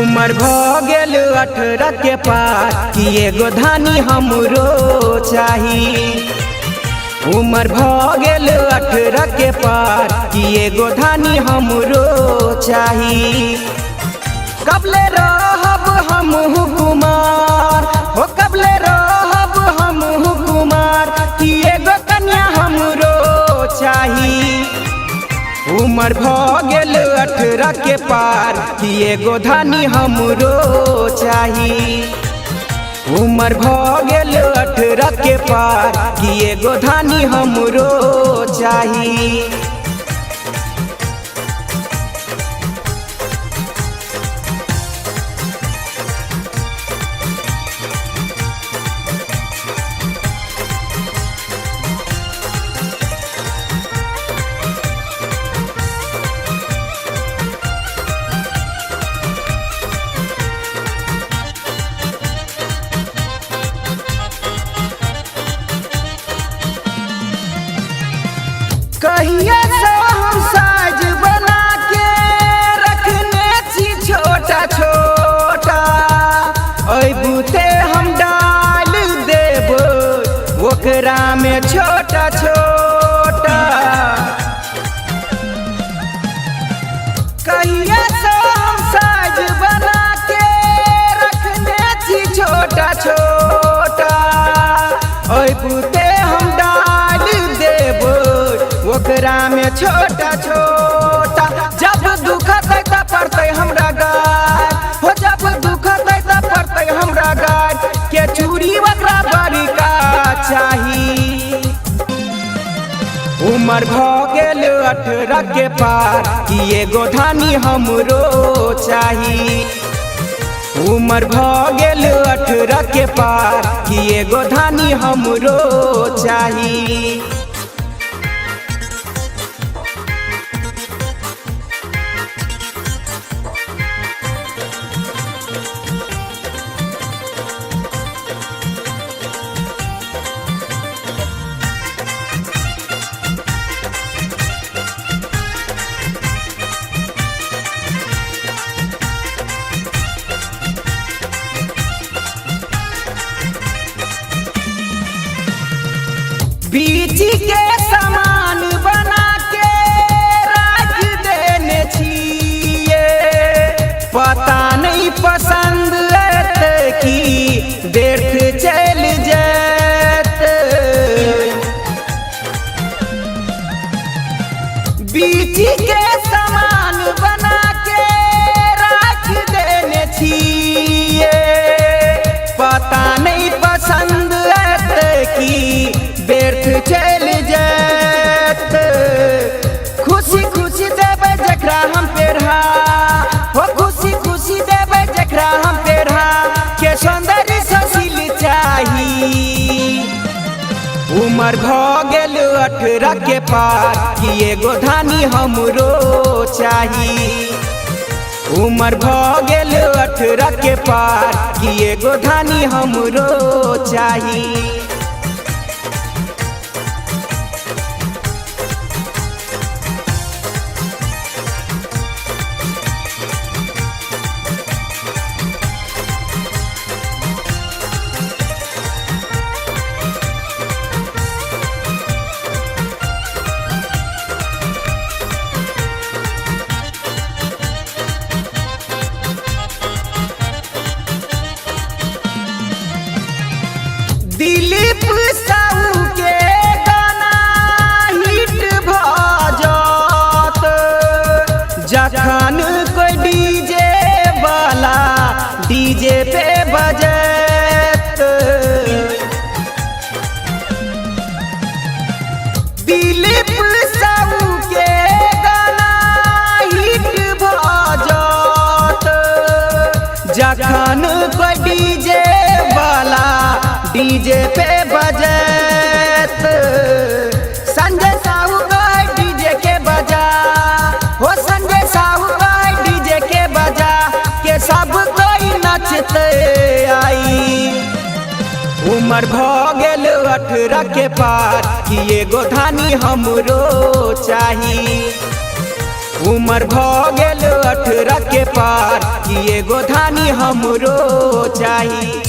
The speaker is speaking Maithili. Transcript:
उमर भ गेल 18 के पार कि एगो धानी हमरो चाही। उमर भ गेल 18 के पार कि एगो धानी हमरो चाही। कबले रहब हम कुमार हो, कबले रहब हम कुमार कि एगो कन्या हमरो चाही। उमर भ गेल 18 के पार कि एगो धानी हमरो चाही। उमर भ गेल 18 के पार कि एगो धानी हमरो चाही। कहिया से हम साज बना के रखने छी छोटा छोटा, अबूते हम डाल देब ओकरा में छोटा छोटा। कहिया से हम साज बना के रखने छी छोटा छोटा, अबूते हम डाल देब ओकरा में छोटा छोटा। जब दुखतै त पड़तै हमरा गार हो, जब दुखतै त पड़तै हमरा गार के चूड़ी ओकरा बड़का चाही। उमर भ गेल 18 के पार कि एगो धानी हमरो चाही। उमर भ गेल 18 के पार कि एगो धानी हमरो चाही। बीची के सामान बना के राख देने छिए, पता नहीं पसंद एते कि व्यर्थ चल जात। बीची के सामान बना के राख देने छिए, पता नहीं पसंद एते कि व्यर्थ चल जात। खुशी खुशी देबै जकरा हम पेढ़ा हो, खुशी खुशी देबै जकरा हम पेढ़ा के सौंदर्य सुशील चाही। उमर भ गेल 18 के पार कि एगो धानी हमरो चाही। उमर भ गेल 18 के पार कि एगो धानी हमरो चाही। दिलीप साहू के गाना हिट भ जात, जखन कोई डीजे वाला डीजे पे बजत। दिलीप साहू के गाना हिट भ जात, जखन कोई डीजे वाला डीजे पे बजत। संजय साहू कहे डीजे के बजा, हो संजय साहू कहे डीजे के बजा के सब कोई नचते आई। उमर भ गेल 18 के पार कि एगो धानी हमरो चाही। उमर भ गेल 18 के पार कि एगो धानी हमरो चाही।